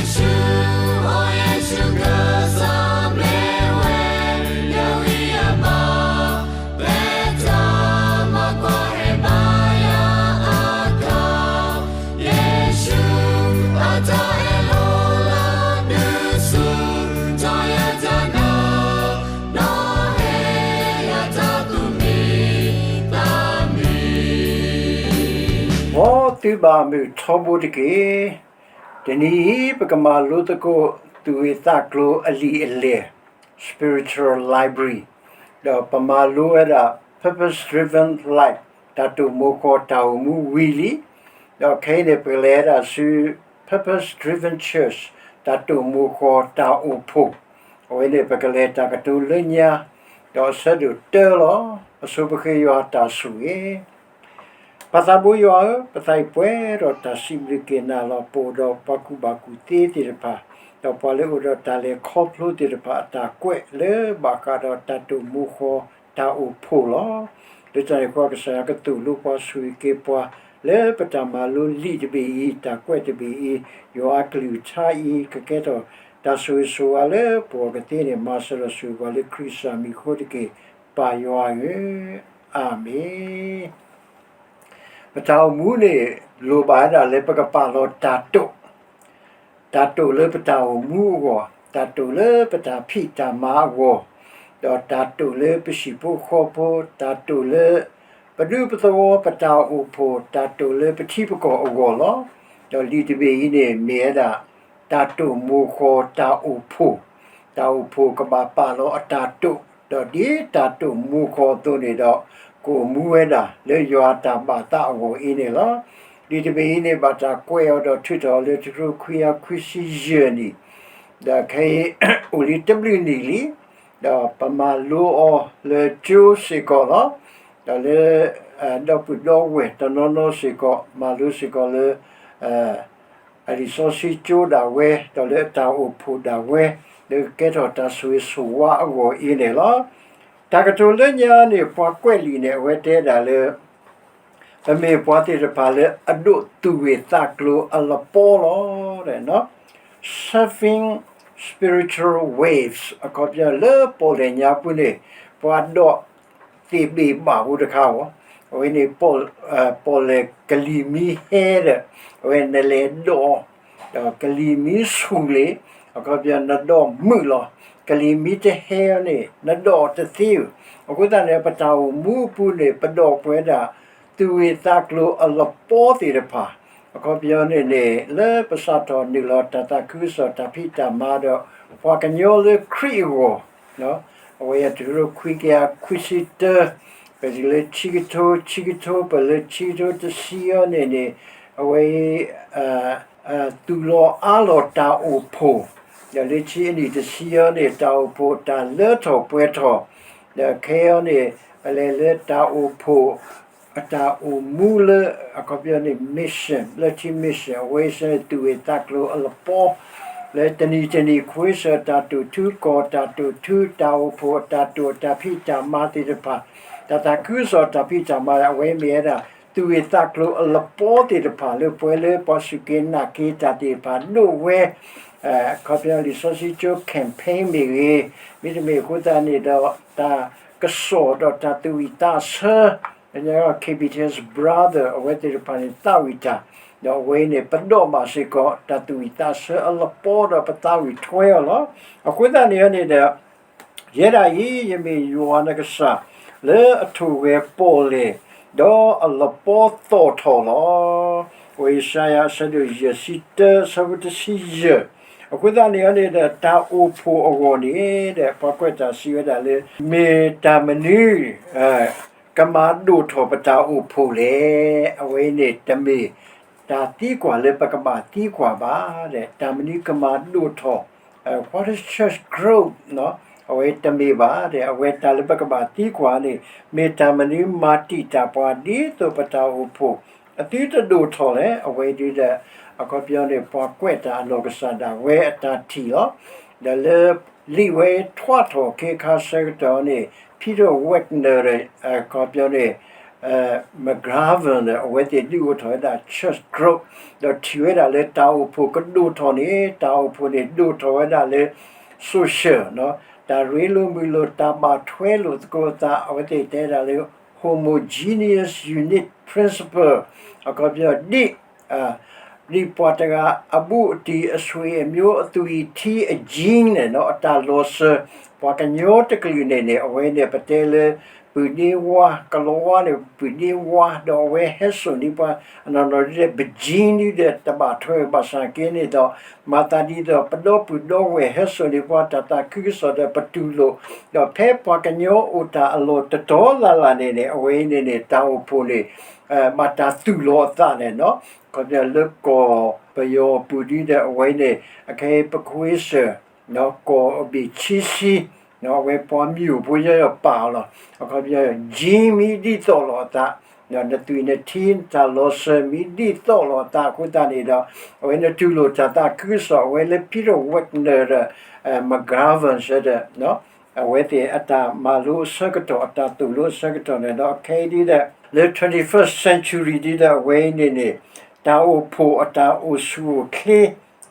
ယ့ၣ်ၡူး, အိ ယ့ၣ်ၡူးကစၢ်မ့ၢ်ဝဲ ယဂံၢ်ယဘါ, ပျဲတၢ်မၤကွၢ်ဟဲဘါယွၤအခါ, ယ့ၣ်ၡူး, အတၢ်အဲၣ်လိာ်လၢဒုးဆူၣ်ထီၣ်ယတၢ်နာ်, နီၣ်ဟ့ၣ်ယၤတၢ်သူၣ်မံသးမံ. မ်သုဘၣ်မုာ်ထီဘိတက့ၢ်. တနံၤအံၤ ပကမၤလိသကိး သူၣ်ဂ့ၢ်သးကျိၤအလံာ်အလဲၢ် spiritual library, ဒီးပမၤလိဝဲဒၣ် purpose driven life တၢ်တိာ်မိၤဃီၤတၢ်အိၣ်မူဝံၤလံ. ဒီးခဲအံၤန့ၣ် ပကလဲၤဒၣ်ဆူ purpose driven church တၢ်တိာ်မိၤဃီၤတၢ်အိၣ်ဖှိၣ်, အဝဲန့ၣ်ပကလဲၤတၢ်ကတိၤလၢညါ, ဒီးအဆၢဒိၣ်တၢလီၤ. အဆိပဃ့ယွၤအတၢ်ဆိၣ်ဂ့ၤ. ပၢ်သးဘိယွၤဧၢ, ပသးအံၤပှဲၤဒီးတၢ်စံးဘျုးက့ၤနၤလီၤ. ပအိၣ်ဒီးပှၤကူၣ်ဘၣ်ကူၣ်သ့သ့ၣ်တဖၣ်, ဒီးပှၤလၢအိၣ်ဒီးတၢ်လဲၤခီဖျိသ့ၣ်တဖၣ်အတၢ်ကွဲးလၢဘၣ်ဃးဒီးတၢ်တိာ်မိၤဃီၤတၢ်အိၣ်ဖှိၣ်လီၤ. လၢတၢ်န့ၣ်အဃိ ကစၢ်ယွၤကသိၣ်လိပှၤဆိၣ်ဂ့ၤက့ၤပှၤ လၢပတၢ်မၤလိလံာ်တဘ့ၣ်အံၤ, တၢ်ကွဲးတဘ့ၣ်အံၤ, ယွၤအကလုၢ်ကထါအံၤ ကကဲထီၣ်တၢ်ဆိၣ်ဂ့ၤဆိၣ်ဝါလၢပဂီၢ်ကသ့န့ၣ် မၤစၢၤဒီးဆိၣ်ဂ့ၤပှၤလၢခရံာ်ကစၢ်မံၤအဃိတက့ၢ်, ပၢ်ယွၤဧၢ, အၤမ့ၣ်. ပတၢ်အိၣ်မူန့ၣ် လိၣ်ဘၣ်ဝဲဒၣ်လၢပကပာ်လီၤတၢ်တိာ်, တၢ်တိာ်လၢပတၢ်အိၣ်မူအဂီၢ်, တၢ်တိာ်လၢပတၢ်ဖံးတၢ်မၤအဂီၢ်, ဒီးတၢ်တိာ်လၢပဟံၣ်ဖိဃီဖိ, တၢ်တိာ်လၢပဒူပသဝီ ပတၢ်အိၣ်ဖှိၣ်, တၢ်တိာ်လၢပထံပကီၢ်အဂီၢ်လီၤ. ဒီးလံာ်တဘ့ၣ်အံၤန့ၣ် မ့ၢ်ဝဲဒၣ် တၢ်တိာ်မိၤဃီၤတၢ်အိၣ်ဖှိၣ်, တၢ်အိၣ်ဖှိၣ်ကဘၣ်ပာ်လီၤအတၢ်တိာ်, ဒီးဒ်တၢ်တိာ်မိၤဃီၤအသိးန့ၣ်ဒီး ကအိၣ်မူဝဲဒၣ်လၢယွၤအတၢ်ဘၣ်သးအဂီၢ်အံၤန့ၣ်လီၤ. လံာ်တဘ့ၣ်အံၤန့ၣ် ဘၣ်တၢ်ကွဲးအီၤဒီးထုးထီၣ်အီၤလၢ တကထိခွံကယၤခွံဆံယဲၢ်နံၣ်, ဒီးခဲအံၤ အိၣ်လံတဘျုးနံၣ်လံ, ဒီးပမၤလိအီၤလၢကၠိစ့ၢ်ကီးလီၤ. ဒီးလၢ ဒီပုၢ်ဒီဝဲၢ်တနီၤနီၤစ့ၢ်ကီး မၤလိစ့ၢ်ကီးလၢ အလံာ်စီဆှံကၠိဒၣ်ဝဲ, ဒီးလၢအတၢ်အိၣ်ဖှိၣ်ဒၣ်ဝဲ, လၢကကဲထီၣ်တၢ်ဆိၣ်ဂ့ၤဆိၣ်ဝါအဂီၢ်အံၤန့ၣ်လီၤ. တၢ်ကတိၤလၢညါန့ၣ် ပှၤကွဲးလံာ်န့ၣ် အဝဲတဲဒၣ်လၢ ပမ့ၢ်ပှၤသ့ၣ်တဖၣ်လၢအဒိးသူၣ်ဂ့ၢ်သးကျိၤအလပီလီၤ. Surfing spiritual waves အခီပညီလၢပီၣ်လဲၣ်ညါပူၤန့ၣ် ပှၤဒိးသ့ၣ်ဘ့ၣ်ဘၣ်ဖိတခါအီၤ, အဝဲန့ၣ် ပီၣ်လဲၣ်ကလံၤမံဟဲဒီး အဝဲနလဲၤဒိး ဒီးကလံၤမံဆူၣ်လံ, အခီပညီနဒိးမုာ်လီၤ. ကလံၤမံတဟဲအီၤန့ၣ် နဒိးတသ့ဧၢ. အဃိသတးန့ၣ် ပတၢ်အိၣ်မူအပူၤန့ၣ် ပဒိးပဝဲဒၣ် သူၣ်ဂ့ၢ်သးကျိၤအလပီသ့ၣ်တဖၣ်, အခီပညီန့ၣ်န့ၣ် လၢပစးထီၣ်နုာ်လီၤတၢ်သးခုကစီၣ်တၢ်ဖံးတၢ်မၤဒီး ပှၤကညီလၢခရံာ်အဂီၢ်, အဝဲအံၤတကထိခွံကယၤခွံဆံတၢ, ပတုၤလၢဆံကထိ, ဆံကထိ ပလၢဆံကထိတဆံအီၤန့ၣ်န့ၣ် အဝဲအံၤ သူၣ်လီၤအါလီၤတၢ်အိၣ်ဖှိၣ်, ဒီးလၢဆံအနံၣ်တဆံအီၤန့ၣ် တၢ်အိၣ်ဖှိၣ်တၢ်လၢထီၣ်ပှဲၤထီၣ်, ဒီးခဲအံၤန့ၣ် ပလဲၤလၢတၢ်အိၣ်ဖှိၣ် အတၢ်အိၣ်မူလၢ အခီပညီန့ၣ် mission, လၢထံ mission အဝဲဆၢန့ၣ် သူၣ်ဂ့ၢ်သးကျိၤအလပီ, လၢတနံၤတနံၤခွ့စၢၤတၢ်တိာ်ထူ ကီၢ်တၢ်တိာ်ထူ တၢ်အိၣ်ဖှိၣ်အတၢ်တိာ်တၢ်ဖံးတၢ်မၤသ့ၣ်တဖၣ်, တၢ်သးခုကစီၣ်တၢ်ဖံးတၢ်မၤ အဝဲမ့ၢ်ဝဲဒၣ် သူၣ်ဂ့ၢ်သးကျိၤအလပီသ့ၣ်တဖၣ် လၢပှၤလၢပှၤစူၢ်က့ၤနာ်က့ၤတၢ်သ့ၣ်တဖၣ်ဒိၣ်ဝဲ အခီပညီလံာ်စီဆှံကၠိ campaign မ့ၢ်ဂ့ၤ, မ့တမ့ၢ်အဃိသတးန့ၣ်ဒီး တၢ်ကစီၣ်ဒီးတၢ်သူၣ်ဝံၣ်သးဆၢ, ကညီ K B T S Brother အဝဲသ့ၣ်တဖၣ်န့ၣ် သးဝံၣ်တၢ်, ဒီးအဝဲအံၤန့ၣ် ပဒိးဘၣ်စ့ၢ်ကီး တၢ်သူၣ်ဝံၣ်သးဆၢအလပီဒီးပသးဝံၣ်ထွဲအီၤလီၤ. အဃိသတးန့ၣ်န့ၣ်ဒီး ယဲဒၣ်အံၤ ယမ့ၢ်ယွၤနကစၢ် လၢအထိၣ်ဂဲၤပီၣ်လဲၣ် ဒီးအလပီသီၣ်ထီၣ်လီၤ. ပှၤယၡါယၤအဆၢဒိၣ်ယဲၢ်ဆံတၢ အဆၢဖိတဆံယဲၢ်, အဃိသတးန့ၣ်န့ၣ်ဒီး တၢ်အိၣ်ဖှိၣ်အဂီၢ်န့ၣ်ဒီး ပှၤကွဲးတၢ်စံးဝဲဒၣ်လၢ မ့ၢ်တၢ်မနုၤ ကမၤဒိၣ်ထီၣ်ပတၢ်အိၣ်ဖှိၣ်လဲၣ်. အဝဲအံၤန့ၣ် တမ့ၢ်တၢ်သံကွၢ်လၢပကဘၣ်သံကွၢ်ဘၣ်ဒီး တၢ်မနုၤကမၤဒိၣ်ထီၣ် What is church growth အဝဲတမ့ၢ်ဘၣ်ဒီး အဝဲတၢ်လၢပကဘၣ်သံကွၢ်န့ၣ် မ့ၢ်တၢ်မနုၤမၤတံာ်တာ်ပှၤ ဒ်သိးပတၢ်အိၣ်ဖှိၣ် အသုတဒိၣ်ထီၣ်လဲၣ်. အဝဲဒၣ်ဒီး အခီပညီန့ၣ် ပှၤကွဲးတၢ်အနီၢ်ကစၢ်ဒၣ်ဝဲအတၢ်ထံၣ်လီၤ. ဒီးလၢလံာ်ဝဲထွးထီၣ်အခါဆၢကတီၢ်န့ၣ် Peter Wagner အခီပညီန့ၣ် McGovern ဒီး အဝဲသ့ၣ်ဒုးအိၣ်ထီၣ်ဝဲဒၣ် church growth ဒီးထံၣ်ဝဲဒၣ်လၢတၢ်အိၣ်ဖှိၣ်ကဒိၣ်ထီၣ်န့ၣ် တၢ်အိၣ်ဖှိၣ်န့ၣ်ဒိၣ်ထီၣ်ဝဲဒၣ်လၢ social တၢ်ရ့လိာ်မုာ်လိာ် တၢ်ဘၣ်ထွဲလိာ်သကိးအသး အဝဲသ့ၣ်တဲဒၣ်လၢ homogeneous unit principle အခီပညီဒ် ဒ်ပှၤတဂၤအဘူးအတံၢ် အဆွေအမျိုး အသွံၣ်အထံ အ gene န့ၣ် အတၢ်လီၤစၢၤ ပှၤကညီတကလုာ်န့ၣ်န့ၣ် အဝဲန့ၣ်ပတဲလၢ ပုၢ်ဒ့ဝါ ကလီၤဝါန့ၣ် ပုၢ်ဒ့ဝါ ဒီးအဝဲဟဲစိာ်န့ၢ်ပှၤ အနီၢ်နီၢ်ဒ်ဒီး ပ gene ဒ်ဒီးတဘၣ်ထွဲဘၣ်ဆၣ်က့န့ၣ်ဒီး မၤသးဒ်သိး ပဒီပုၢ်ဒီဝဲၢ်ဟဲစိာ်န့ၢ်ပှၤ တၢ်သးခုကစီၣ်ဒီးပတူၢ်လိာ် ဒီးဖဲပှၤကညီအိၣ်တၢ်အလီၢ်တတီၤလၢ်လၢ်န့ၣ်န့ၣ် အဝဲအံၤန့ၣ်န့ၣ် တၢ်အိၣ်ဖှိၣ်န့ၣ် ဘၣ်တၢ်သူၣ်လီၤအသးန့ၣ်နီၤ ခီပညီလၢကီၢ်ပယီၤပူၤဒ်ဒီးအဝဲန့ၣ် အခဲအံၤပခွ့စၢၣ် ကီၢ်အဘ့ၣ်ဆံဆံ အဝဲပှၤမံၤအိၣ်ဖိယီယီပာ်အီၤလီၤ. အခီပညီ gene မ့ၢ်ဒ်သိးလီၤအသး နသွံၣ်နထံ နတၢ်လီၤစၢၤမ့ၢ်ဒ်သိးလီၤအသးအဃိသတးန့ၣ်ဒီး အဝဲနတူၢ်လိာ်တၢ်သးခုကစီၣ် အဝဲလၢ Peter Wagner ဒီး McGovern စ့ၢ်ဒီး အဝဲသ့ၣ်အတၢ်မၤလိအဆၢကတီၢ် အတၢ်သိၣ်လိအဆၢကတီၢ်န့ၣ်ဒီး အခဲအံၤဒ်ဒီး လၢ twenty-first century ဒ်ဒီးအဝဲအံၤန့ၣ်န့ၣ် တၢ်အိၣ်ဖှိၣ်အတၢ်အိၣ်ဆူၣ်အိၣ်ချ့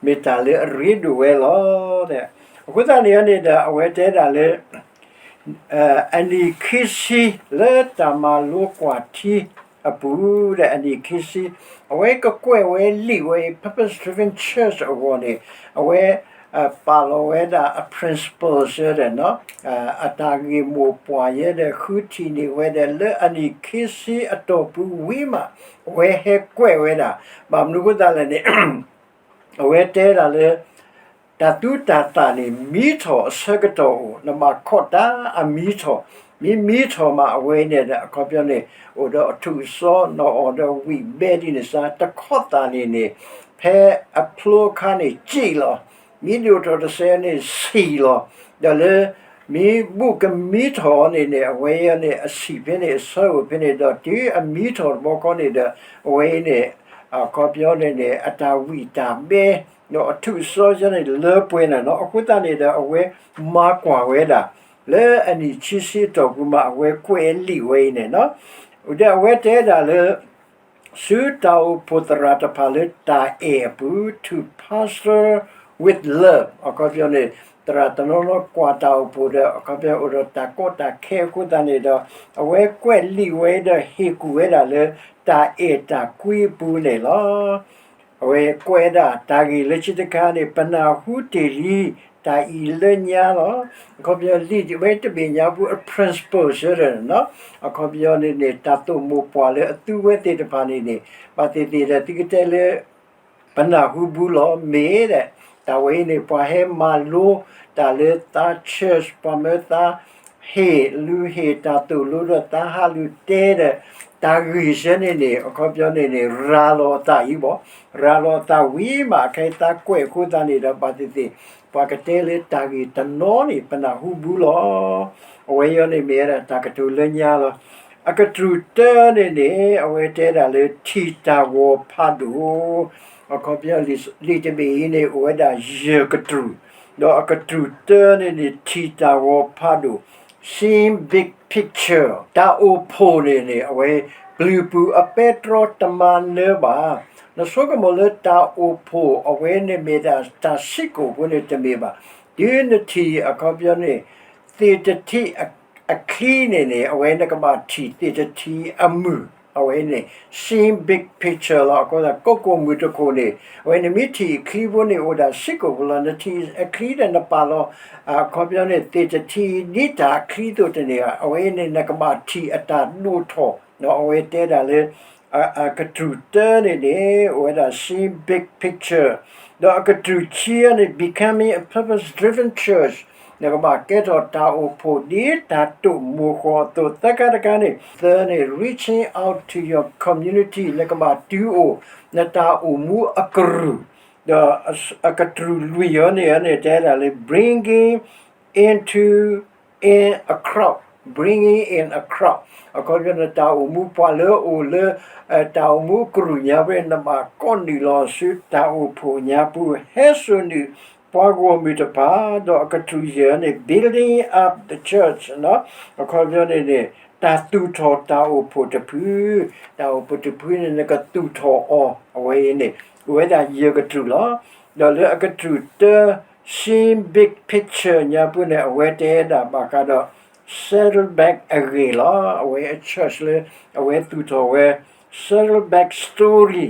မ့ၢ်တၢ်လၢအရ့ဒိၣ်ဝဲလီၤ. အဃိသတးန့ၣ်န့ၣ်ဒီး အဝဲတဲဒၣ်လၢ အနံၣ်ခံဆံလၢတၢ်မၤလိကွၢ်ထံအပူၤဒီး အနံၣ်ခံဆံ အဝဲကကွဲးဝဲလံာ်ဝဲအံၤ Purpose Driven Church အဂီၢ်န့ၣ် အဝဲ ပာ်လီၤဝဲဒၣ်အ principle စ့ၢ်ဒီး အတၢ်ဂ့ၢ်မိၢ်ပှၢ်ယဲဒီး ဃုထံၣ်န့ၢ်ဝဲဒီး လၢအနံၣ်ခံဆံအတီၢ်ပူၤဝံၤမး အဝဲဟဲကွဲးဝဲဒၣ် ဘၣ်မနုၤအဃိသတးလဲၣ်န့ၣ် အဝဲတဲဒၣ်လၢ တၢ်သူတၢ်သၣ်န့ၣ် မံထီၣ်အဆၢကတီၢ်အိၣ် နဘၣ်ခီၣ်တၢ်အမံထီၣ်, မ့ၢ်မံထီၣ်မးအဝဲန့ၣ်ဒီး အခီပညီန့ၣ် အိၣ်ဒီးအထူၣ်အစီ နအီၣ်ဒီးဝံၣ်ဘဲဒ်န့ၣ်စါ တခီၣ်သၣ်န့ၣ်န့ၣ် ဖဲအဖျိအခါန့ၣ် စံၣ်လီၤ, မ့ၢ်ဒိၣ်ထီၣ်တစဲးန့ၣ် ဆံၣ်လီၤ, ဒီးလၢ မ့ၢ်ဘူးကမံထီၣ်န့ၣ်န့ၣ် အဝဲအံၤန့ၣ် အဆံၣ်ဖဲန့ၣ် အဆၢအိၣ်ဖဲန့ၣ်ဒီး တုၤအမံထီၣ်တဘျီဃီန့ၣ်ဒီး အဝဲအံၤန့ၣ် အခီပညီန့ၣ်န့ၣ် အတၢ်ဝံၣ်တၢ်ဘဲ ဒီးအထူၣ်အစီယဲန့ၣ် လၢပှဲၤန့ၣ်နီၤ. အဃိသတးန့ၣ်ဒီး အဝဲမၤကွၢ်ဝဲဒၣ် လၢအနံၣ်ဆံဆံတီၢ်ပူၤမး အဝဲကွဲးလံာ်ဝဲအံၤန့ၣ်နီၤ. ဒီးအဝဲတဲဒၣ်လၢ ဆူတၢ်အိၣ်ဖှိၣ်သရၣ်တဖၣ်လၢတၢ်အဲၣ်အပူၤ to pastor with love အခီပညီန့ၣ် သရၣ်တနီၤနီၤကွၢ်တၢ်အိၣ်ဖှိၣ်ဒီး အခီပညီအိၣ်ဒီးတၢ်ကီတၢ်ခဲအဃိသတးန့ၣ်ဒီး အဝဲကွဲးလံာ်ဝဲဒီးဟ့ၣ်ကူၣ်ဝဲဒၣ်လၢ တၢ်အဲၣ်တၢ်ကွံအပူၤန့ၣ်လီၤ. အဝဲကွဲးဒၣ်တၢ်ဂ့ၢ်လၢခံတခါန့ၣ် ပနၢ်ဟူတ့ၢ်လံ တၢ်အံၤလၢညါလီၤ. အခီပညီလံာ်ဝဲတဘ့ၣ်ညါပူၤ အ principle စ့ၢ်ဒီး အခီပညီန့ၣ်န့ၣ် တၢ်သိၣ်မိၢ်ပှၢ်လၢအသူဝဲသ့ၣ်တဖၣ်န့ၣ်န့ၣ် ဘၣ်သ့ၣ်သ့ၣ်ဒီးသုကတဲလၢ ပနၢ်ဟူဘူးလီၤ မ့ၢ်ဒီး တၢ်ဝဲအံၤန့ၣ် ပှၤဟဲမၤလိ တၢ်လၢသး church ပှၤမၢသးဟ့ၣ်လူၤဟ့ၣ်တၢ်သိၣ်လိဒီးသးဟးလူၤတဲဒီး တၢ်ဂ့ၢ်စဲန့ၣ်န့ၣ် အခီပညီန့ၣ်န့ၣ် ရၤလီၤအသးအံၤဘၣ်. ရၤလီၤအသးဝံၤမး အခဲအံၤသးကွဲးအဃိသတးန့ၣ်ဒီး ဘၣ်သ့ၣ်သ့ၣ် ပှၤကတဲလၢတၢ်ဂ့ၢ်တနီၤန့ၣ် ပနၢ်ဟူဘူးလီၤ. အဝဲအံၤန့ၣ်မ့ၢ်ဝဲဒၣ်တၢ်ကတိၤလၢညါလီၤ. အကတြူၢ်တၢန့ၣ်န့ၣ် အဝဲတဲဒၣ်လၢထံၣ်တၢ်ဂီၤဖးဒိၣ် အခီပညီလံာ်တဘ့ၣ်အံၤန့ၣ် အိၣ်ဝဲဒၣ်ယဲၢ်ကတြူၢ်, ဒီးအကတြူၢ်တၢန့ၣ်န့ၣ် ထံၣ်တၢ်ဂီၤဖးဒိၣ် seeing big picture တၢ်အိၣ်ဖှိၣ်န့ၣ်န့ၣ် အဝဲပျုၤပူၤအပဲတြီတမၤနၢၤဘၣ်. နဆိကမိၣ်လၢတၢ်အိၣ်ဖှိၣ်အဝဲန့ၣ်မ့ၢ်ဒၣ်တၢ်စံးကိာ်ဖိန့ၣ်တမ့ၢ်ဘၣ်. တုၤနထံၣ်အခီပညီန့ၣ် သ့ၣ်တထံၣ်အချံန့ၣ်န့ၣ် အဝဲနကဘၣ်ထံၣ်သ့ၣ်တထံၣ်အမုၢ် အဝဲန့ၣ် seeing big picture လီၤ. အဃိသတး ကိးကိးမုၢ်တခိၣ်န့ၣ် အဝဲနမ့ၢ်ထံၣ်အချံဖိန့ၣ် အိၣ်ဒၣ်စံးကိာ်ဖိလီၤ. နထံၣ်အချံဒီးနပာ်လီၤ အခီပညီန့ၣ် သ့ၣ်တထံၣ်ဒ်တၢ်အချံအသိးတန့ၢ်ဘၣ်. အဝဲန့ၣ် နကဘၣ်ထံၣ်အတၢ်ဒိၣ်ထီၣ် အဝဲတဲဒၣ်လၢ အကတြူၢ်တၢန့ၣ်န့ၣ် အိၣ်ဝဲဒၣ် seeing big picture ဒီးအကတြူၢ်ခံန့ၣ် becoming a purpose driven church နကဘၣ်ကဲထီၣ်တၢ်အိၣ်ဖှိၣ်ဒ်တၢ်တိာ်မိၢ်ဃီအသိး သၢခါတခါန့ၣ် သၢန့ၣ် reaching out to your community နကဘၣ်တုၤအိၣ် နတၢ်အိၣ်မူအကရူၢ် ဒီးအကတြူၢ်လွံၢ်အံၤန့ၣ်န့ၣ် တဲဒၣ်လၢ bringing into in a crowd, bringing in a crowd အခီပညီ နတၢ်အိၣ်မူပှၤလၢအအိၣ်လၢ တၢ်အိၣ်မူအကရူၢ်ညါဖဲ နဘၣ်ကိးနုာ်လီၤဆူတၢ်အိၣ်ဖှိၣ်ညါပူၤ ဟဲစိာ်နုာ်ပှၤဂီၢ်မုၢ်တဖၣ် ဒီးအကတြူၢ်ယဲၢ်န့ၣ် building up the church အခီပညီန့ၣ်န့ၣ် တၢ်သူၣ်ထီၣ်တၢ်အိၣ်ဖှိၣ်တဖု, တၢ်အိၣ်ဖှိၣ်တဖုန့ၣ် နကသူၣ်ထီၣ်အီၤ အဝဲအံၤန့ၣ် အိၣ်ဝဲဒၣ်ယဲၢ်ကတြူၢ်လီၤ. ဒီးလၢအကတြူၢ်တၢ ရှ့ big picture ညါပူၤန့ၣ် အဝဲတဲဒၣ်ဘၣ်ဃးဒီး Saddleback အဂ့ၢ်လီၤ. အဝဲအ church လၢ အဝဲသူၣ်ထီၣ်ဝဲ Saddleback story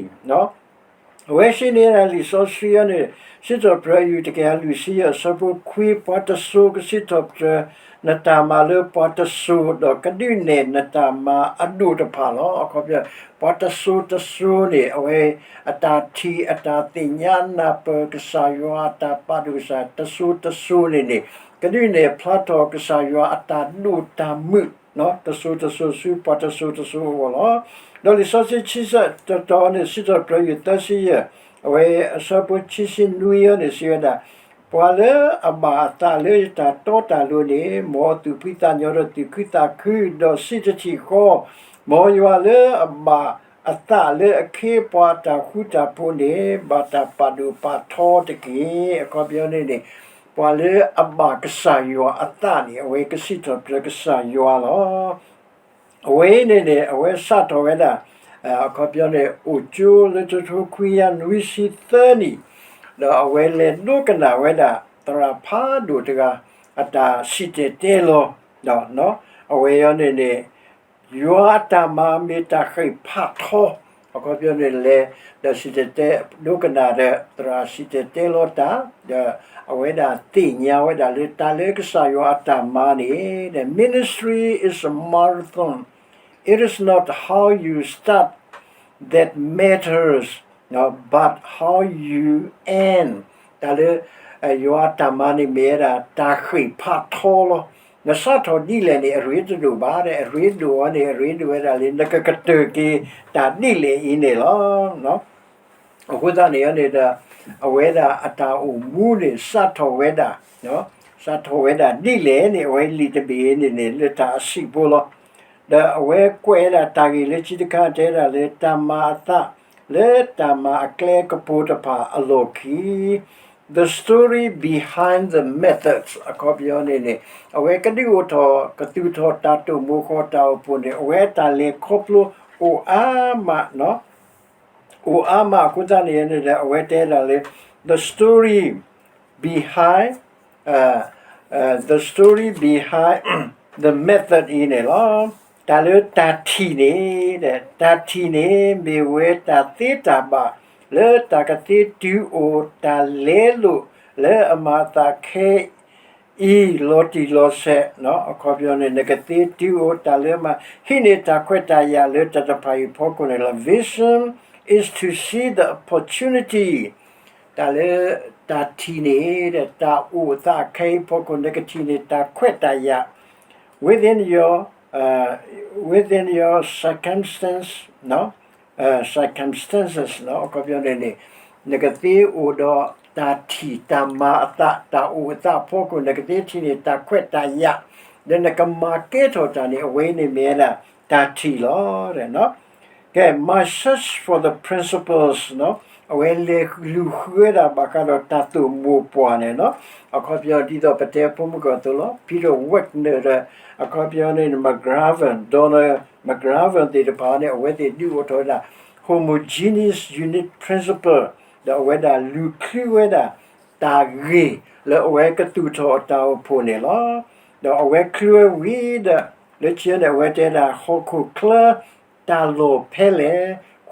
အဝဲစံးန့ၢ်ဒၣ်လံာ်စီဆှံအံၤန့ၣ် စံးထီၣ်ပတြၢၤ ယူၢ်တကယၤလွံၢ်ဆံယဲၢ် အဆၢဖိခွံ ပှၤတစိၤကစံးထီၣ်ပတြၢၤ နတၢ်မၤလၢပှၤတစိၤ ဒီးကဒုးနဲၣ်နတၢ်မၤအဒိၣ်တဖၣ်လီၤ. အခီပညီ ပှၤတစိၤတစိၤန့ၣ် အဝဲအတၢ်ထံၣ် အတၢ်သ့ၣ်ညါနၢ်ပၢၢ်ကစၢ်ယွၤ အတၢ်ပာ်ဒိၣ်ကစၢ် တစိၤတစိၤန့ၣ်န့ၣ် ကဒုးနဲၣ်ဖျါထီၣ်ကစၢ်ယွၤအတၢ်ဒိၣ်တၢ်မုၢ် တစိၤတစိၤဆူပှၤတစိၤတစိၤအဂီၢ်လီၤ. ဒီးလံာ်စီဆှံဆံဆၢတတီၤန့ၣ် စံးထီၣ်ပတြၢၤ ယူၢ်သၢဆံယဲၢ် အဝဲအဆၢဖိခံဆံနွံအံၤန့ၣ် စံးဝဲဒၣ်, ပှၤလၢအဘၣ်အသးလၢယတၢ်တီတၢ်လိၤန့ၣ် မ်အသူၣ်ဖှံသးညီဒီးသူၣ်ခုသးခု, ဒီးစံးတထံၣ်ဃီ, မ်ယွၤလၢအဘၣ်အသးလၢအခ့အပှၤအတၢ်ဃူတၢ်ဖိးန့ၣ် ဘၣ်တၢ်ပာ်ဒိၣ်ပာ်ထီတက့ၢ်. အခီပညီန့ၣ်န့ၣ် ပှၤလၢအဘၣ်ကစၢ်ယွၤအသးန့ၣ် အဝဲကစံးထီၣ်ပတြၢၤကစၢ်ယွၤလီၤ. အဝဲအံၤန့ၣ်န့ၣ် အဝဲစးထီၣ်ဝဲဒၣ် အခီပညီန့ၣ် အိၣ်ကၠိလၢတကထိခွံကယၤနွံဆံသၢနံၣ်, ဒီးအဝဲလဲၤဒိကနၣ်ဝဲဒၣ် သရၣ်ဖးဒိၣ်တဂၤ အတၢ်စံၣ်တဲၤတဲလီၤ, ဒီးအဝဲအံၤန့ၣ်န့ၣ် ယွၤအတၢ်မၤမ့ၢ်တၢ်ဃ့ၢ်ဖးထီ, အခီပညီန့ၣ်လဲၤ ဒီးစံၣ်တဲၤတဲ ဒိကနၣ်ဒီး သရၣ်စံၣ်တဲၤတဲလီၤတၢ် ဒီးအဝဲဒၣ်သ့ၣ်ညါဝဲဒၣ်လၢတၢ်လၢကစၢ်ယွၤအတၢ်မၤန့ၣ် the ministry is a marathon, it is not how you start that matters, but how you end. တၢ်လၢ ယွၤအတၢ်မၤန့ၣ်မ့ၢ်ဝဲဒၣ် တၢ်ဃ့ၢ်ဖးထီလီၤ. နစးထီၣ်ဒ်လဲၣ်န့ၣ် အရ့တဒိၣ်ဘၣ်, အရ့ဒိၣ်အီၤန့ၣ် အရ့ဒိၣ်ဝဲဒၣ်လၢ နကကတၢၢ်က့ၤတၢ်ဒ်လဲၣ်အံၤန့ၣ်လီၤ. အဃိသတးန့ၣ်န့ၣ်ဒီး အဝဲဒၣ်အတၢ်အိၣ်မူန့ၣ် စးထီၣ်ဝဲဒၣ် စးထီၣ်ဝဲဒၣ်ဒ်လဲၣ်န့ၣ် အဝဲလံာ်တဘ့ၣ်အံၤန့ၣ်န့ၣ် လၢတၢ်အဆံးဖိလီၤ. ဒီးအဝဲကွဲးဝဲဒၣ်တၢ်ဂ့ၢ်လၢခံတခါ တဲဒၣ်လၢတၢ်မၤအသး လၢတၢ်မၤအကျဲကပူၤတဖၣ်အလီၢ်ခံ the story behind the methods အခီပညီန့ၣ်န့ၣ် အဝဲကဒုးအိၣ်ထီၣ် ကသူၣ်ထီၣ်တၢ်တိာ်မိၤဃီၤတၢ်အိၣ်ဖှိၣ်န့ၣ် အဝဲအတၢ်လဲၤခီဖျိအိၣ်အါမး အိၣ်အါမးအဃိသတးန့ၣ်န့ၣ်ဒီး အဝဲတဲဒၣ်လၢ the story behind, the story behind the method အံၤန့ၣ်လီၤ. တၢ်လၢတၢ်ထံၣ်န့ၣ် တၢ်ထံၣ်န့ၣ် မ့ၢ်ဝဲတၢ်သ့တၢ်ဘၣ် လၢတၢ်ကသ့တုၤအိၣ်တၢ်လဲလိာ်လၢအမၤအသးခဲ အံၤ လီၤတံၢ်လီၤဆဲး အခီပညီန့ၣ် နကသ့တုၤအိၣ်တၢ်လၢမၤ ဟံးန့ၢ်တၢ်ခွဲးတၢ်ယာ်လၢတၢ်တဖၣ်အံၤအဖီခိၣ်န့ၣ်လီၤ. Vision is to see the opportunity တၢ်လၢတၢ်ထံၣ်န့ၣ် တၢ်အိၣ်အသးခဲအံၤအဖီခိၣ် နကထံၣ်န့ၢ်တၢ်ခွဲးတၢ်ယာ် within your, within your circumstance, circumstances အခီပညီန့ၣ်န့ၣ် နကသ့အိၣ်ဒီးတၢ်ထံၣ်တၢ်မၤအသး တၢ်အိၣ်အသးအဖီခိၣ် နကသ့ထံၣ်န့ၢ်တၢ်ခွဲးတၢ်ယာ် လၢနကမၤကဲထီၣ်တၢ်န့ၣ် အဝဲန့ၣ်မ့ၢ်ဝဲဒၣ်တၢ်ထံၣ်လီၤ. ကဲ my search for the principles အဝဲလဲၤလူၤဃုဝဲဒၣ်ဘၣ်ဃးဒီးတၢ်သိၣ်မိၢ်ပှၢ်န့ၣ်လီၤ. အခီပညီဒ်သိးပတဲဖိမုၣ်ကီၢ်အသိးလီၤ Peter Wagner ဒီး အခီပညီန့ၣ် McGavran, Donald McGavran သ့ၣ်တဖၣ်န့ၣ် အဝဲသ့ၣ်ဒုးအိၣ်ထီၣ်ဝဲဒၣ် homogeneous unit principle ဒီးအဝဲဒၣ်လူၤချုးဝဲဒၣ် တၢ်ဂ့ၢ်လၢအဝဲကသူၣ်ထီၣ်အတၢ်အိၣ်ဖှိၣ်န့ၣ်လီၤ. ဒီးအဝဲချုးဝဲဝံၤဒီး လၢခံန့ၣ် အဝဲတဲဒၣ်ဟီၣ်ခိၣ်ချၢ တၢ်လီၢ်ဖဲလဲၣ်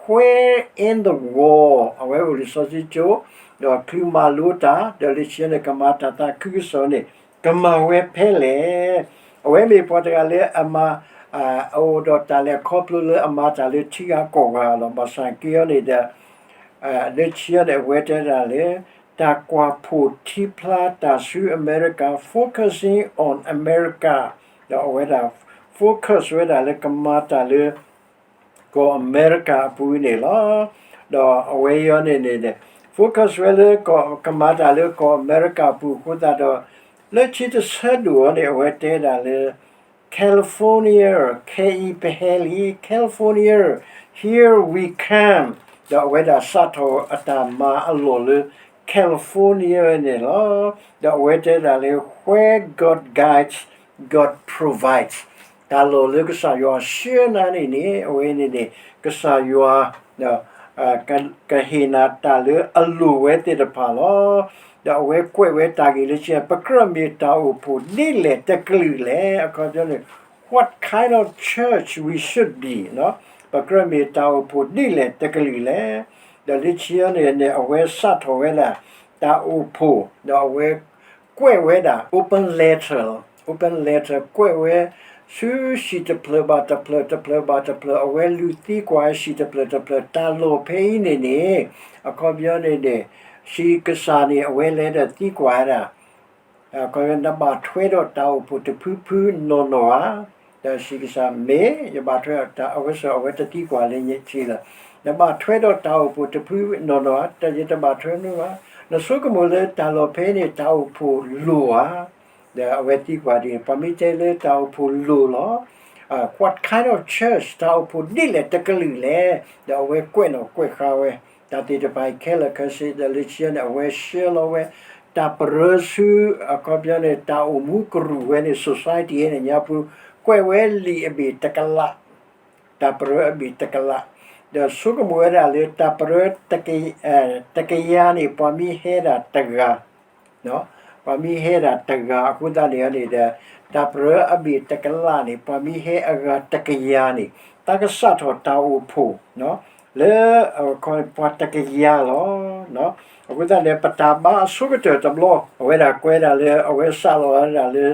where in the world အဝဲအိၣ်လံာ်စီဆှံကၠိ ဒီးချုးမၤလိတၢ် ဒီးလၢခံန့ၣ် ကမၤတၢ်သးခုကစီၣ်န့ၣ် ကမၤဝဲဖဲလဲၣ်. အဝဲမ့ၢ်ပှၤတဂၤလၢအမၤ အအိၣ်ဒီးတၢ်လဲၤခီဖျိလၢအမၤတၢ်လၢထံဂၤကီၢ်ဂၤလီၤ. ဘၣ်ဆၣ်က့အီၤန့ၣ်ဒီး လၢခံန့ၣ် အဝဲတဲဒၣ်လၢ တၢ်ကွၢ်ဖှိၣ်ထံဖျါတၢ်ဆူအမဲရကၤ focusing on America ဒီးအဝဲဒၣ် focus ဝဲဒၣ်လၢကမၤတၢ်လၢ ကီၢ်အမဲရကၤအပူၤန့ၣ်လီၤ. ဒီးအဝဲအံၤန့ၣ်န့ၣ် focus ဝဲလၢကမၤတၢ်လၢကီၢ်အမဲရကၤအပူၤအဃိသတးဒီး လၢခံတဆၢဒိၣ်အီၤန့ၣ် အဝဲတဲဒၣ်လၢ California ခဲအံၤပဟဲလံ California, here we come ဒီးအဝဲဒၣ်စးထီၣ်အတၢ်မၤအလီၢ်လၢ California န့ၣ်လီၤ. ဒီးအဝဲတဲဒၣ်လၢ where God guides, God provides. တၢ်လီၢ်လၢကစၢ်ယွၤဆှၢနၤန့ၣ်န့ၣ် အဝဲန့ၣ်န့ၣ် ကစၢ်ယွၤ ကဟ့ၣ်နၤတၢ်လၢအလိၣ်ဝဲသ့ၣ်တဖၣ်လီၤ. ဒီးအဝဲကွဲးဝဲတၢ်ဂ့ၢ်လၢခံ ပကြၢးမ့ၢ်တၢ်အိၣ်ဖှိၣ်ဒ်လဲၣ်တကလုာ်လဲၣ်. အခီပညီန့ၣ် what kind of church we should be ပကြၢးမ့ၢ်တၢ်အိၣ်ဖှိၣ်ဒ်လဲၣ်တကလုာ်လဲၣ်. ဒီးလၢခံန့ၣ်န့ၣ် အဝဲစးထီၣ်ဝဲဒၣ် တၢ်အိၣ်ဖှိၣ် ဒီးအဝဲ ကွဲးဝဲဒၣ် open letter, open letter ကွဲးဝဲ ဆူဟံၣ်တဖျၢၣ်ဘၣ်တဖျၢၣ် တဖျၢၣ်ဘၣ်တဖျၢၣ် အဝဲလူၤသံကွၢ်ဟံၣ်တဖျၢၣ်တဖျၢၣ် တၢ်လီၢ်ဖဲအံၤန့ၣ်န့ၣ် အခီပညီန့ၣ်န့ၣ် ဟံၣ်ကစၢ်န့ၣ် အဝဲလဲၤဒီးသံကွၢ်ဝဲဒၣ် နဘၣ်ထွဲဒီးတၢ်အိၣ်ဖှိၣ်တဖုဖုနီၢ်နီၢ်ဧါ. ဒီးဟံၣ်ကစၢ်မ့ၢ် ယဘၣ်ထွဲဒီးတၢ် အဝဲစ့ၢ် အဝဲတသံကွၢ်လၢညါဆံးလီၤ. နဘၣ်ထွဲဒီးတၢ်အိၣ်ဖှိၣ်တဖုနီၢ်နီၢ်ဧါ. တၢ်ယတဘၣ်ထွဲမ့ၢ်ဘၣ်. နဆိကမိၣ်လၢတၢ်လီၢ်ဖဲန့ၣ် တၢ်အိၣ်ဖှိၣ်လိၣ်ဧါ. ဒီးအဝဲသံကွၢ်ဒ်န့ၣ် ပှၤမ့ၢ်တဲလၢတၢ်အိၣ်ဖှိၣ်လိၣ်လီၤ what kind of church တၢ်အိၣ်ဖှိၣ်ဒ်လဲၣ်တကလုာ်လဲၣ်. ဒီးအဝဲကွဲးနီၣ်ကွဲးဃါဝဲ တၢ်သ့ၣ်တဖၣ်အံၤခဲလၢာ်ခဲဆ့ ဒီးလၢခံန့ၣ် အဝဲဆှၢလီၤဝဲ တၢ်ပရၢဆူ အခီပညီန့ၣ် တၢ်အိၣ်မူကရူၢ်ဝဲန့ၣ် society န့ၣ်ညါပူၤ ကွဲးဝဲလံာ်အဘ့ၣ်တကလး တၢ်ပရၢအဘ့ၣ်တကလး ဒီးဆိကမိၣ်ဝဲဒၣ်လၢတၢ်ပရၢ တကယၤန့ၣ် ပှၤမ့ၢ်ဟဲဒၣ်တဂၤ ပှၤမ့ၢ်ဟဲဒၣ်တဂၤအဃိသတးန့ၣ်န့ၣ်ဒီး တၢ်ပရၢအဘ့ၣ်တကလးန့ၣ် ပှၤမ့ၢ်ဟဲအဂၤတကယၤန့ၣ် တၢ်ကစးထီၣ်တၢ်အိၣ်ဖှိၣ် လၢ ပှၤတကယၤလီၤ. အဃိသတးန့ၣ် ပတၢ်ဘါအဆိကတၢၢ်တဘျီ အဝဲဒၣ်ကွဲးဒၣ်လၢ အဝဲစးလီၤဝဲဒၣ်လၢ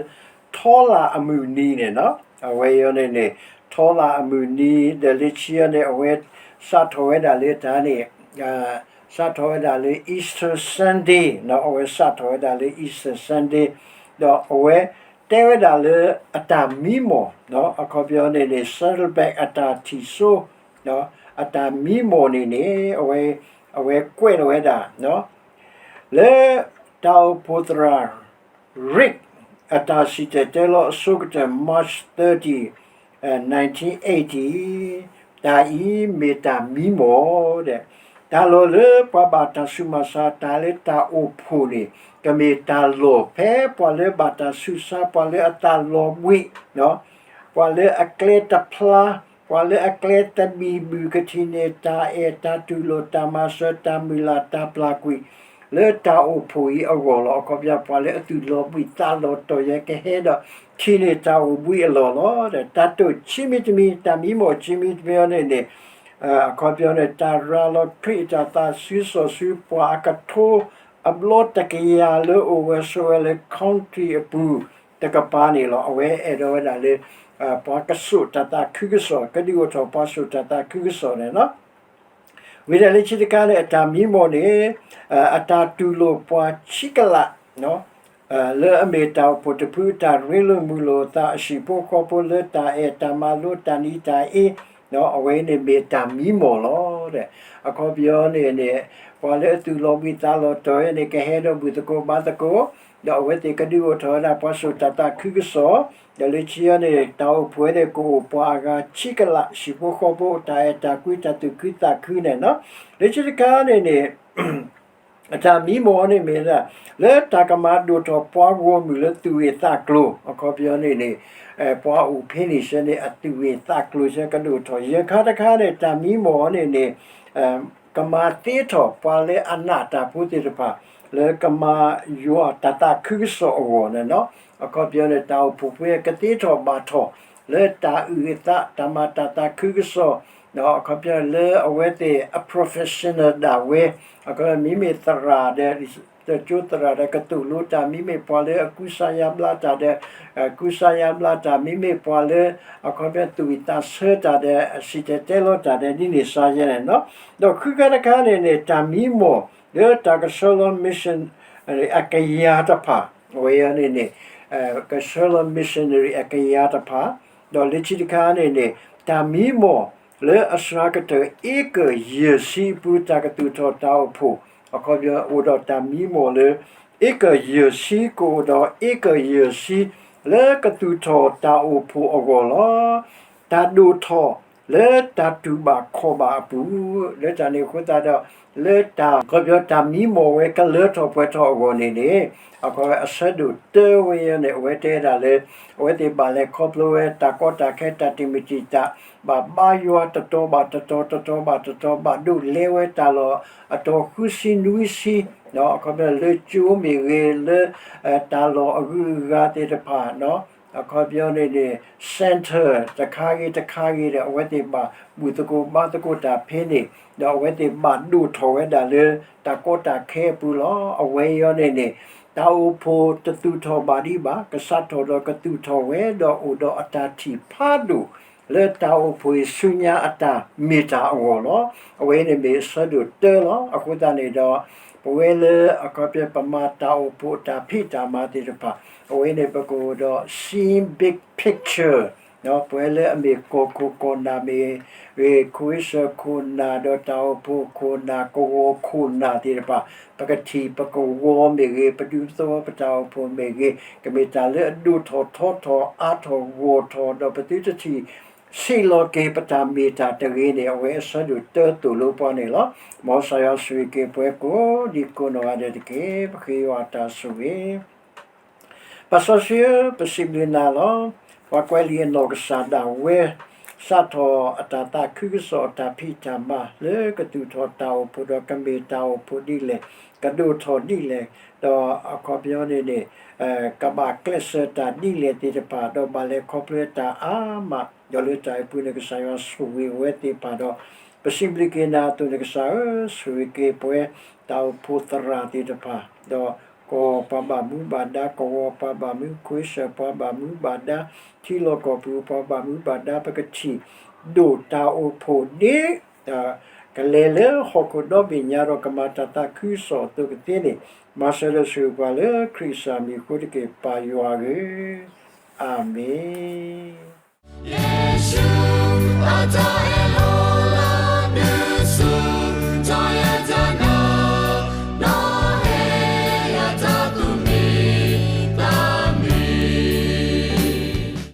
ထီလၣ်အမုၢ်နံၤန့ၣ် အဝဲအံၤန့ၣ်န့ၣ် ထီလၣ်အမုၢ်နံၤ ဒီးလၢခံန့ၣ် အဝဲစးထီၣ်ဝဲဒၣ်လၢတၢ်န့ၣ် စးထီၣ်ဝဲဒၣ်လၢ Easter Sunday အဝဲစးထီၣ်ဝဲဒၣ်လၢ Easter Sunday ဒီးအဝဲတဲဝဲဒၣ်လၢ အတၢ်မံမီၢ် အခီပညီန့ၣ်န့ၣ် Saddleback အတၢ်ထံၣ်စိ အတၢ်မံမီၢ်န့ၣ်န့ၣ် အဝဲကွဲးလီၤဝဲဒၣ် လၢ တၢ်အိၣ်ဖှိၣ်သရၣ် Rick အတၢ်စံၣ်တဲၤတဲလီၤအဆိကတၢၢ် March thirty, nineteen eighty တၢ်အံၤမ့ၢ်တၢ်မံမီၢ်ဒီး တၢ်လီၢ်လၢပှၤဘၣ်တၢ်ဆူးမၤဆါတၢ်လၢတၢ်အိၣ်ဖှိၣ်န့ၣ် ကမ့ၢ်တၢ်လီၢ်ဖဲပှၤလၢဘၣ်တၢ်ဆူးဆါ ပှၤလၢအသးလီၤဘှံး ပှၤလၢအကျဲတဖျါ ပှၤလၢအကျဲသဘံၣ်ဘုၣ် ကထံၣ်န့ၢ်တၢ်အဲၣ်တၢ်တူၢ်လိာ် တၢ်မၤစၢၤ တၢ်မုၢ်လၢ် တၢ်ပျၢ်ကွံာ် လၢတၢ်အိၣ်ဖှိၣ်အံၤအဂီၢ်လီၤ. အခီပညီ ပှၤလၢအသူၣ်လီၤဘှံးသးလီၤတီၤယဲ ကဟဲဒီးထံၣ်န့ၢ်တၢ်အိၣ်ဘှံးအလီၢ်လီၤ. ဒီးတၢ်တိာ်ဆံမံၤတမံၤ တၢ်မံမီၢ်ဆံမံၤတမံၤအံၤန့ၣ်န့ၣ် အခီပညီန့ၣ် တၢ်ရၤလီၤခရံာ်အတၢ်သးဆူစီၤဆူ ပှၤအကထိ အဘျီတကယၤလၢအိၣ်ဝဲဆိးဝဲလၢ country အပူၤ တကပၤန့ၣ်လီၤ. အဝဲအဲၣ်ဒိးဝဲဒၣ်လၢ ပှၤကစိာ်တၢ်သးခုကစီၣ် ကဒုးအိၣ်ထီၣ်ပှၤစိာ်တၢ်သးခုကစီၣ်န့ၣ်လီၤ. ဝံၤဒီးလၢခံတခါန့ၣ် အတၢ်မံမီၢ်န့ၣ် အတၢ်တူၢ်လိာ်ပှၤခံကလး လၢအမ့ၢ်တၢ်အိၣ်ဖှိၣ်တဖု တၢ်ရ့လိာ်မုာ်လိာ်အသး အဟံၣ်ဖိဃီဖိလၢတၢ်အဲၣ်တၢ်မၤလိ တၢ်နံၤတၢ်အ့ အဝဲန့ၣ်မ့ၢ်တၢ်မံမီၢ်လီၤ. အခီပညီန့ၣ်န့ၣ် ပှၤလၢအသူၣ်လီၤဘှံးသးလီၤတီၤန့ၣ် ကဟဲဒီးဘူၣ်သကိးဘါသကိး ဒီးအဝဲသ့ၣ်ကဒုးအိၣ်ထီၣ်ဝဲဒၣ်ပှၤစိာ်တၢ်သးခုကစီၣ် ဒီးလၢခံန့ၣ် တၢ်အိၣ်ဖှိၣ်န့ၣ် ကအိၣ်ပှၤအဂၤခံကလး ဟံၣ်ဖိဃီဖိ တၢ်အဲၣ်တၢ်ကွံ တၢ်သူၣ်ခုသးခုန့ၣ်လီၤ. လၢခံတခါန့ၣ်န့ၣ် အတၢ်မံမီၢ်န့ၣ်မ့ၢ်ဒၣ် လၢတၢ်ကမၤဒိၣ်ထီၣ်ပှၤဂီၢ်မုၢ်လၢသူၣ်ဂ့ၤသးကျိၤ အခီပညီန့ၣ်န့ၣ် ပှၤအိၣ်ဖဲန့ၣ်ဆၢန့ၣ် အသူၣ်ဂ့ၤသးကျိၤဆၢကဒိၣ်ထီၣ် ယဲၢ်ခါတခါန့ၣ် တၢ်မံမီၢ်န့ၣ်န့ၣ် ကမၤသ့ထီၣ်ပှၤလၢအနးတၢ်ဖိသ့ၣ်တဖၣ် လၢကမၤယွၤတၢ်သးခုကစီၣ်အဂီၢ်န့ၣ်လီၤ. အခီပညီန့ၣ် တၢ်အိၣ်ဖှိၣ်ဖိကသ့ထီၣ်ဘၣ်ထီၣ် လၢတၢ်အုၣ်အသး တၢ်မၤတၢ်သးခုကစီၣ် အခီပညီလၢအဝဲသ့ၣ်အ professional ဒၣ်ဝဲ အခီပညီမ့မ့ၢ်သရၣ်ဒီး တကၠိသရၣ်ဒီး ကသိၣ်လိတၢ် မ့မ့ၢ်ပှၤလၢအကူစါယါဘျါတၢ်ဒီး ကူစါယါဘျါတၢ် မ့မ့ၢ်ပှၤလၢ အခီပညီသူၣ်ဝံၣ်သးဆၢတၢ်ဒီး စံၣ်တဲၤတဲလီၤတၢ်ဒီး ဒ်န့ၣ်စါယဲန့ၣ်လီၤ. ဒီးဃုခါတခါန့ၣ်န့ၣ် တၢ်မံမီၢ် လၢတၢ်ကဆှၢလီၤ missionary အကယၤတဖၣ် အဝဲန့ၣ်န့ၣ် ကဆှၢလီၤ missionary အကယၤတဖၣ် ဒီးလၢခံတခါန့ၣ်န့ၣ် တၢ်မံမီၢ်လၢအစှၤကတၢၢ် acre ယဲၢ်ဆံအပူၤ တၢ်ကသူၣ်ထီၣ်တၢ်အိၣ်ဖှိၣ် အခီပညီအိၣ်ဒီးတၢ်မံမီၢ်လၢ acre ယဲၢ်ဆံ ကအိၣ်ဒီး acre ယဲၢ်ဆံ လၢကသူၣ်ထီၣ်တၢ်အိၣ်ဖှိၣ်အဂီၢ်လီၤ. တၢ်ဒိၣ်ထီၣ် လၢတၢ်တူၢ်ဘၣ်ခီၣ်ဘၣ်အပူၤ, လၢတၢ်န့ၣ်အဃိသတးဒီး လၢတၢ်ခီပညီတၢ်မံမီၢ်ဝဲကလၢထီၣ်ပှဲၤထီၣ်အဂီၢ်န့ၣ်န့ၣ်, အခီပညီအဆၢဒိၣ်တၢဝဲအံၤန့ၣ် အဝဲတဲဒၣ်လၢ အဝဲသ့ၣ်ဘၣ်လဲၤခီဖျိဝဲတၢ်ကီတၢ်ခဲတၢ်တံာ်မုၢ်တံာ်တာ်, ဘၣ်ဘါယွၤတတီၤဘၣ်တတီၤ တတီၤဘၣ်တတီၤ ဘၣ်ဒိးလဲၤဝဲတၢ်လီၢ်အတီၤဃုဆံနွံဆံ, အခီပညီလၢကၠိမ့ၢ်ဂ့ၤ လၢ တၢ်လီၢ်အဂုၤအဂၤသ့ၣ်တဖၣ် အခီပညီန့ၣ်န့ၣ် center တခါဂ့ၤတခါဂ့ၤဒီး အဝဲသ့ၣ်ဘၣ်ဘူၣ်သကိးဘါသကိးတၢ်ဖဲန့ၣ်, ဒီးအဝဲသ့ၣ်ဘၣ်ဒိၣ်ထီၣ်ဝဲဒၣ်လၢတၢ်ကီတၢ်ခဲအပူၤလီၤ. အဝဲအံၤန့ၣ်န့ၣ် တၢ်အိၣ်ဖှိၣ်တသူၣ်ထီၣ်ဘၣ်ဒံးဘၣ်, ကစးထီၣ်ဒီးကသူၣ်ထီၣ်ဝဲ ဒီးအိၣ်ဒီးအတၢ်ထံၣ်ဖးဒိၣ် လၢတၢ်အိၣ်ဖှိၣ်အံၤဆူညါအတၢ်မ့ၢ်တၢ်အဂီၢ်လီၤ. အဝဲအံၤန့ၣ်မ့ၢ်အဆၢဒိၣ်တၢလီၤ. အဃိသတးန့ၣ်ဒီး ပဝဲလၢအခီပညီပမၤတၢ်အိၣ်ဖှိၣ်အတၢ်ဖံးတၢ်မၤသ့ၣ်တဖၣ်, အဝဲန့ၣ်ပကအိၣ်ဒီး seeing big picture ပဝဲလၢအမ့ၢ်ကီၢ်ခိၣ်ကီၢ်နၢ်မ့ၢ်ဂ့ၤ, ခိၣ်အ့ၡၢၣ်ခိၣ်နၢ်ဒီးတၢ်အိၣ်ဖှိၣ်ခိၣ်နၢ် ကဝီၤခိၣ်နၢ်သ့ၣ်တဖၣ်, ပကထံၣ်ပကဝီၤမ့ၢ်ဂ့ၤ, ပဒူသဝီပတၢ်အိၣ်ဖှိၣ်မ့ၢ်ဂ့ၤ, ကမ့ၢ်တၢ်လၢအဒိၣ်ထီၣ်ထီထီၣ်အါထီၣ်ဂီၢ်ထီၣ် ဒီးပသုတထံၣ် ဆံးလီၤက့ၤပတၢ်မ့ၢ်တၢ်တဂ့ၤန့ၣ် အဝဲအဆၢဒိၣ်တၢသိၣ်လိပှၤန့ၣ်လီၤ. မ်ကစၢ်ယွၤဆိၣ်ဂ့ၤက့ၤပှၤကိးဒံကိးနီၢ်ဂၤဒဲးတက့ၢ်. ပဃ့ယွၤအတၢ်ဆိၣ်ဂ့ၤ ပၢ်စီဆှံဧၢ, ပစံးဘျုးနၤလီၤ. ပှၤကွဲးလံာ်အနီၢ်ကစၢ်ဒၣ်ဝဲ စးထီၣ်အတၢ်သးခုကစီၣ်အတၢ်ဖံးတၢ်မၤ လၢကသူၣ်ထီၣ်တၢ်အိၣ်ဖှိၣ်ဒီးကမ့ၢ်တၢ်အိၣ်ဖှိၣ်ဒ်လဲၣ်, ကဒိၣ်ထီၣ်ဒ်လဲၣ်, ဒီးအခီပညီန့ၣ်န့ၣ် ကဘၣ်ကျဲးစၢးတၢ်ဒ်လဲၣ်သ့ၣ်တဖၣ် ဒီးဘၣ်လဲၤခီဖျိတၢ်အါမး, ဒီးလၢတၢ်အံၤပူၤန့ၣ် ကစၢ်ယွၤဆိၣ်ဂ့ၤဝဲသ့ၣ်တဖၣ်ဒီး ပစံးဘျုးက့ၤနၤအသိးန့ၣ် ကစၢ်ဧၢ, ဆိၣ်ဂ့ၤက့ၤပှၤ တၢ်အိၣ်ဖှိၣ်သရၣ်သ့ၣ်တဖၣ်, ဒီးကီၢ်ပှၤဘၣ်မူဘၣ်ဒါ, ကဝီၤပှၤဘၣ်မူ, ခိၣ်အ့ၡၢၣ်ပှၤဘၣ်မူဘၣ်ဒါ, ထံလီၢ်ကီၢ်ပူၤပှၤဘၣ်မူဘၣ်ဒါ, ပကထံၣ်ဒိၣ်တၢ်အိၣ်ဖှိၣ်ဒ် ကလဲၤလၢဟီၣ်ခိၣ်ဒီဘ့ၣ်ညါဒီးကမၤတၢ်သးခုကစီၣ်အသိးကသ့န့ၣ်, မၤစၢၤဒီးဆိၣ်ဂ့ၤပှၤလၢခရံာ်ကစၢ်မံၤအဃိတက့ၢ် ပၢ်ယွၤဧၢ, အၤမ့ၣ်.